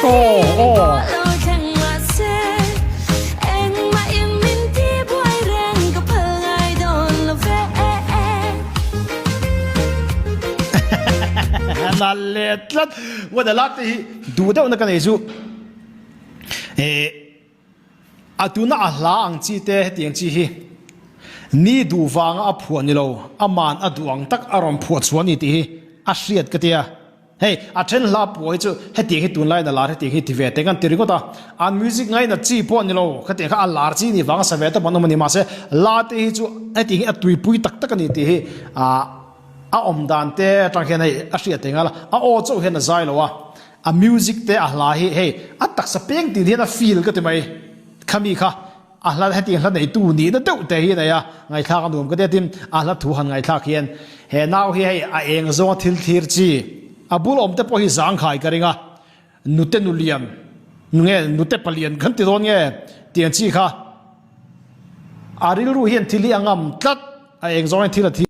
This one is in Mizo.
Aw aw. Nal leh tlat. Ngawt a lak te hi duh deuhna ka nei chu eh a tuna a hla ang chi te hetiang chi hi ni duh vanga a phuah ni lo aman a duh ang tak a rawn phuah chhuah a ni tih hi a hriat ka tia. Hei, a then hla pawh hi chu hetiang hi tunlaiin a lar hetiang hi ti ve teng an ti ringawt a, an music ngaina chi pawh a ni lo, khatiang kha a lar chi ni vang a sa ve tawp an awm a ni, mahse la te hi chu hetiang hi a tuipui tak tak a ni tih hi ah a awm dan te atang hian hei a hriat thei nghal a, a aw chauh hian a zai lo a, a music te a hla hi hei a taksa peng tin hian a feel ka ti mai, khami kha. A hla hetiang hla neitu nihna deuh te hi a nei a, ngaihthlak a nuam ka ti a, tin a hla thu han ngaihthlak hian he nau hi hei a eng zawnga thil thlir chi, a bul awm te pawh hi zangkhai ka ring a, nute nu lian nge nute palian kan ti dawn nge tiang chi kha a rilru hian thil hi a ngam tlat, a eng zawng hian thil a thlir.